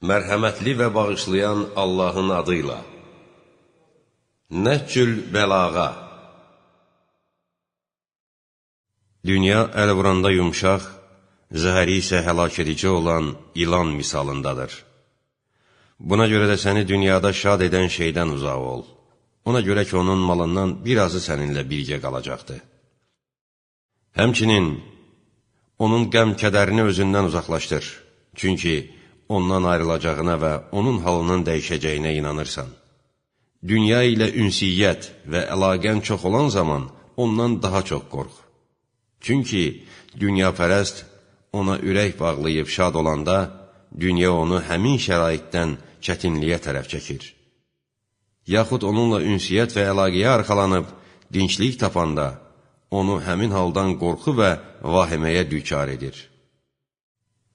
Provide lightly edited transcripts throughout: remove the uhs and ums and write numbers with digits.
Mərhəmətli və bağışlayan Allahın adıyla. Nəhcül Bəlağa. Dünya əl vuranda yumşaq, zəhəri isə həlak edici olan ilan misalındadır. Buna görə də səni dünyada şad edən şeydən uzaq ol. Ona görə ki, onun malından birazı səninlə birgə qalacaqdır. Həmçinin, onun qəm-kədərini özündən uzaqlaşdır. Çünki ondan ayrılacağına və onun halının dəyişəcəyinə inanırsan. Dünya ilə ünsiyyət və əlaqən çox olan zaman ondan daha çox qorx. Çünki dünyapərəst ona ürək bağlayıb şad olanda, dünya onu həmin şəraitdən çətinliyə tərəf çəkir. Yaxud onunla ünsiyyət və əlaqəyə arxalanıb dinclik tapanda, onu həmin haldan qorxu və vahiməyə düçar edir.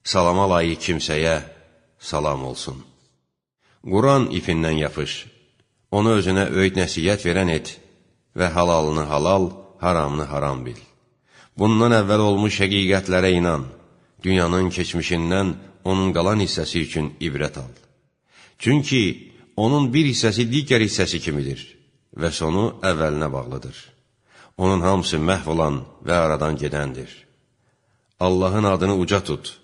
Salama layiq kimsəyə salam olsun. Quran ipindən yapış, onu özünə öyüd nəsihət verən et və halalını halal, haramını haram bil. Bundan əvvəl olmuş həqiqətlərə inan, dünyanın keçmişindən onun qalan hissəsi üçün ibrət al. Çünki onun bir hissəsi digər hissəsi kimidir və sonu əvvəlinə bağlıdır. Onun hamısı məhv olan və aradan gedəndir. Allahın adını uca tut.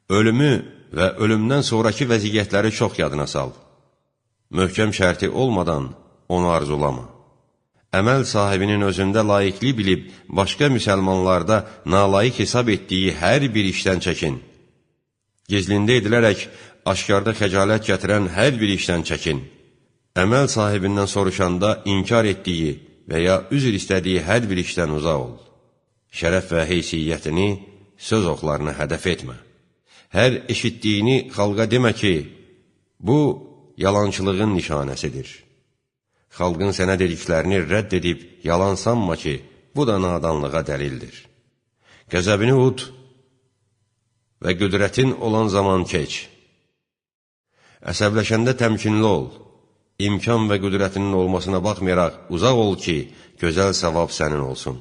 Ölümü və ölümdən sonraki vəziyyətləri çox yadına sal. Möhkəm şərti olmadan onu arzulama. Əməl sahibinin özündə layiqli bilib, başqa müsəlmanlarda nalayiq hesab etdiyi hər bir işdən çəkin. Gizlində edilərək aşkarda xəcalət gətirən hər bir işdən çəkin. Əməl sahibindən soruşanda inkar etdiyi və ya üzr istədiyi hər bir işdən uzaq ol. Şərəf və heysiyyətini söz oxlarına hədəf etmə. Hər eşitdiyini xalqa demə ki, bu yalançılığın nişanəsidir. Xalqın sənə dediklərini rədd edib yalan sanma ki, bu da nadanlığa dəlildir. Qəzəbini ud və qüdrətin olan zaman keç. Əsəbləşəndə təmkinli ol. İmkan və qüdrətinin olmasına baxmayaraq uzaq ol ki, gözəl savab sənin olsun.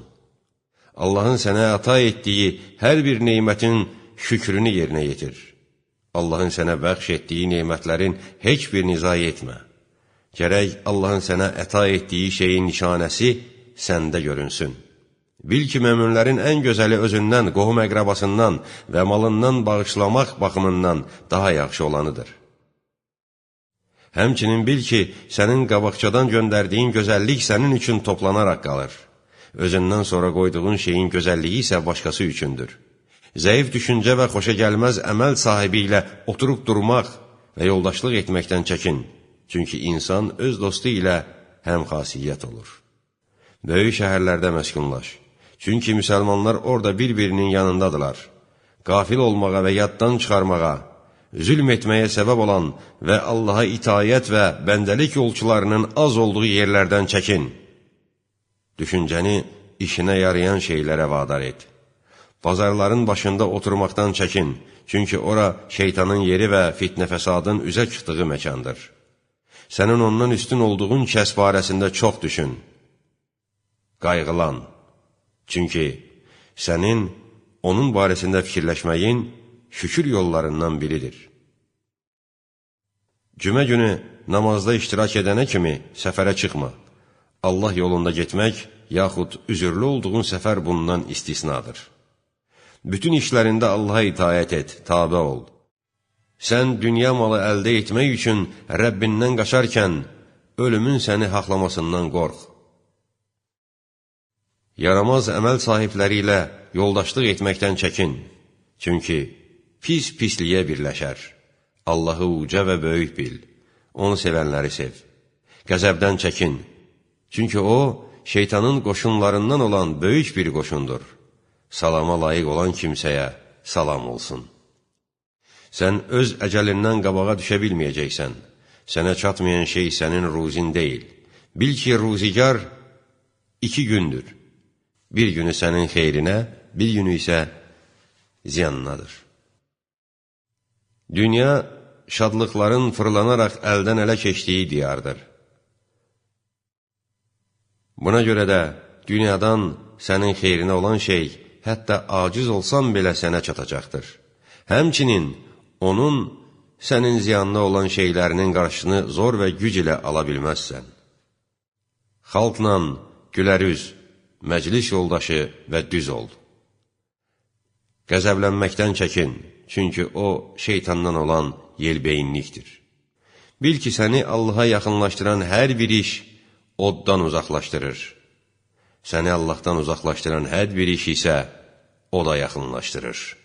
Allahın sənə əta etdiyi hər bir nemətin şükrünü yerinə yetir. Allahın sənə bəxş etdiyi nemətlərin heç birini zayi etmə. Gərək Allahın sənə əta etdiyi şeyin nişanəsi səndə görünsün. Bil ki, möminlərin ən gözəli özündən, qohum-əqrabasından və malından bağışlamaq baxımından daha yaxşı olanıdır. Həmçinin bil ki, sənin qabaqcadan göndərdiyin gözəllik sənin üçün toplanaraq qalır. Özündən sonra qoyduğun şeyin gözəlliyi isə başqası üçündür. Zəif düşüncə və xoşagəlməz əməl sahibi ilə oturub durmaq və yoldaşlıq etməkdən çəkin. Çünki insan öz dostu ilə həmxasiyyət olur. Böyük şəhərlərdə məskunlaş. Çünki müsəlmanlar orada bir-birinin yanındadılar. Qafil olmağa və yaddan çıxarmağa, zülm etməyə səbəb olan və Allaha itaət və bəndəlik yolçularının az olduğu yerlərdən çəkin. Düşüncəni işinə yarayan şeylərə vadar et. Bazarların başında oturmaqdan çəkin, çünki ora şeytanın yeri və fitnə-fəsadın üzə çıxdığı məkandır. Sənin ondan üstün olduğun kəs barəsində çox düşün. Qayğılan. Çünki sənin onun barəsində fikirləşməyin şükür yollarından biridir. Cümə günü namazda iştirak edənə kimi səfərə çıxma. Allah yolunda getmək, yaxud üzürlü olduğun səfər bundan istisnadır. Bütün işlərində Allaha itaət et, tabe ol. Sən dünya malı əldə etmək üçün Rəbbindən qaçarkən, ölümün səni haqlamasından qorx. Yaramaz əməl sahibləri ilə yoldaşlıq etməkdən çəkin. Çünki pis pisliyə birləşər. Allahı uca və böyük bil. Onu sevənləri sev. Qəzəbdən çəkin. Çünki o, şeytanın qoşunlarından olan böyük bir qoşundur. Salama layiq olan kimsəyə salam olsun. Sən öz əcəlindən qabağa düşə bilməyəcəksən. Sənə çatmayan şey sənin ruzin deyil. Bil ki, ruzigar 2 gündür. Bir günü sənin xeyrinə, bir günü isə ziyanınadır. Dünya şadlıqların fırlanaraq əldən ələ keçdiyi diyardır. Buna görə də dünyadan sənin xeyrinə olan şey, hətta aciz olsan belə sənə çatacaqdır. Həmçinin onun Sənin ziyanına olan şeylərinin qarşısını zor və güc ilə ala bilməzsən. Xalqla gülərüz, məclis yoldaşı və düz ol. Qəzəblənməkdən çəkin, çünki o, şeytandan olan yelbeyinlikdir. Bil ki, səni Allaha yaxınlaşdıran hər bir iş oddan uzaqlaşdırır. Səni Allahdan uzaqlaşdıran hər bir iş isə o da yaxınlaşdırır.